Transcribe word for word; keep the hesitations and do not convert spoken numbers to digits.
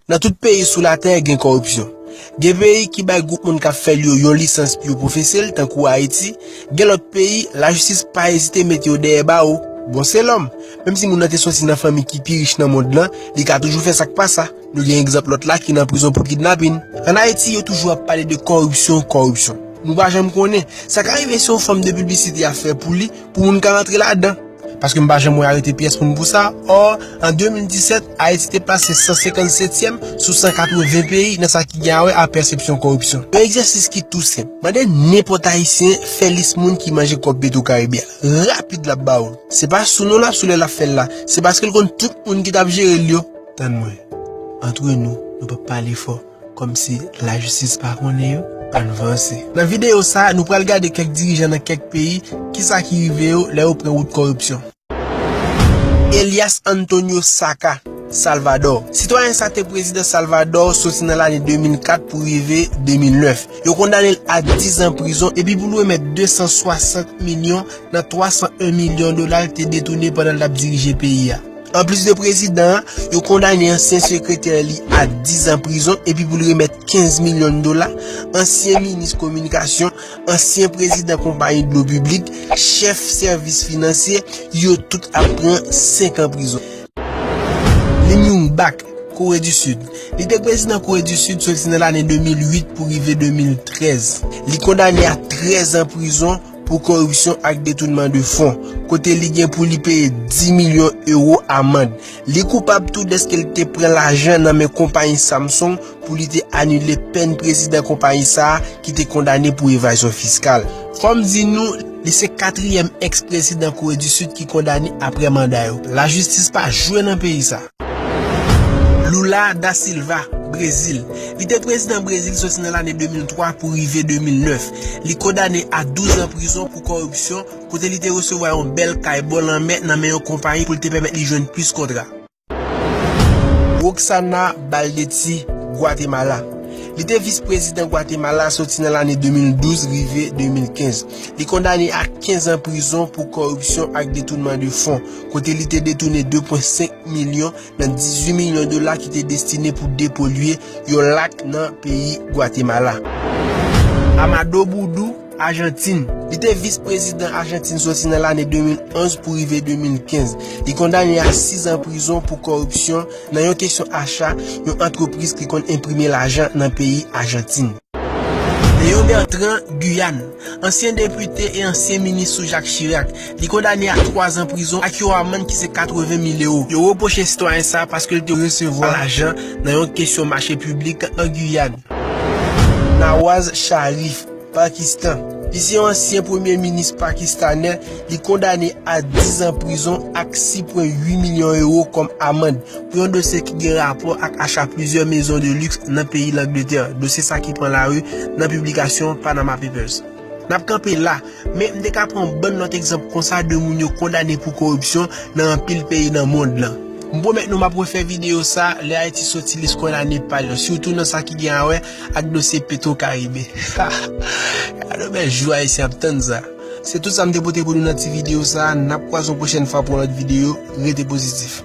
Nan tout peyi sou latè gen kòripsyon. Gen peyi ki bay gwoup moun k ap fè l yo yon lisans pou yo pwofese l, tankou Ayiti. Gen lòt peyi, lajistis pa ezite mete yo dèyè bawo. Bon, se lòm. Menm si moun nan te soti nan fanmi ki pi rich nan mond lan, li ka toujou fè sa k pa sa. Nou gen egzanp lòt la ki nan prizon pou kidnapin. Ann Ayiti, yo toujou ap pale de kòripsyon, kòripsyon. Nou pa janm konnen. Sa ka rive se yon fòm de piblisite y ap fè pou li, pou moun ka rantre ladan. Paske m pa janm wè arete pyès moun pou sa. Ò, an de mil disèt, Ayiti te plase san senkannsetyèm sou san katreven peyi nan sa ki gen a wè a pèsepsyon kòripsyon. Yon egzèsis ki tou senp. Mande nenpòt Ayisyen fè lis moun ki manje kòb Petwokaribe a. Rapid l ap ba ou l. Se pa sou non l ap sou lè l ap fè l la. Se paske l konn tout moun ki t ap jere l yo. Tann mwen. Antre nou, nou p ap pale fò. Kòmsi lajistis pa konnen yo. Ann vanse. Nan videyo sa a, nou pral gade kèk dirijan nan kèk peyi, kisa ki rive yo lè yo pran wout kòripsyon. Elias Antonio Saca, Salvadò. Sitwayen sa te prezidan Salvadò soti nan lane de mil kat pou rive de mil nèf. Yo kondane l a diz an prizon epi pou l remèt de san swasant milyon nan twa san en milyon dola l te detounen pandan l t ap dirije peyi a. Anplis de prezidan an, yo kondane ansyen sekretè li a diz an prizon epi pou l remèt kenz milyon dola, ansyen minis kominikasyon, ansyen prezidan konpayi dlo piblik, chèf sèvis finansye, yo tout ap pran senk an prizon. Lee Myung-bak, Kore di Sid. Li te prezidan Kore di Sid soti nan lane de mil uit pou rive de mil trèz. Li kondane a trèz an prizon pou kòripsyon ak detounman de fon, kote li gen pou li peye dis milyon ewo amann. Li koupab tou dèske li te pran lajan nan men konpayi Samsung pou li te anile pèn prezidan konpayi sa a ki te kondane pou evazyon fiskal. Fò m di nou, li se katriyèm èks-prezidan Kore di Sid ki kondane apre manda yo. Lajistis pa jwe nan peyi sa. Lula da Silva, Brezil. Li te prezidan Brezil soti nan lane de mil twa pou rive de mil nèf. Li kondane a douz an prizon pou kòripsyon, kote li te resevwa yon bèl kay bò lanmè nan men yon konpayi pou l te pèmèt li jwenn plis kontra. Roxana Baldetti, Gwatemala. Li te vis prezidan Gwatemala soti nan lane de mil douz rive de mil kenz. Li kondane a kenz an prizon pou kòripsyon ak detounman de fon, kote li te detounen de pwen senk milyon nan dizuit milyon dola ki te destine pou depolye yon lak nan peyi Gwatemala. Amado Boudou, Ajantin. Li te vis prezidan Ajantin soti nan lane de mil onz pou rive de mil kenz. Li kondane a sis an prizon pou kòripsyon nan yon kesyon acha yon antrepriz ki konn enprime lajan nan peyi Ajantin. Léon Bertrand, Giyàn. Ansyen depite e ansyen minis sou Jacques Chirac. Li kondane a twa zan prizon ak yon amann ki se katreven mil ewo. Yo repwoche sitwayen sa a paske l te resevwa lajan nan yon kesyon mache piblik an Giyàn. Nawaz Sharif, Pakistan. Li se yon ansyen premye minis pakistanè. Li kondane a diz an prizon ak sis pwen uit milyon ewo kòm amann pou yon dosye ki gen rapò ak acha plizyè maison de luxe nan peyi Langletè. Dosye sa ki pran lari nan piblikasyon Panama Papers. N ap kanpe la, men m te ka pran bann lòt egzanp konsa de moun yo kondane pou kòripsyon nan anpil peyi nan mond lan. M pwomèt nou m ap refè videyo sa lè Ayiti soti lis kondane pa l yo, sitou nan sa ki gen a wè ak dosye Petro Caribe. Gade bèl jou Ayisyen ap tann sa. Se tout sa m te pote pou nou nan ti videyo sa. N ap kwaze yon pwochèn fwa pou yon lòt videyo. Rete pozitif.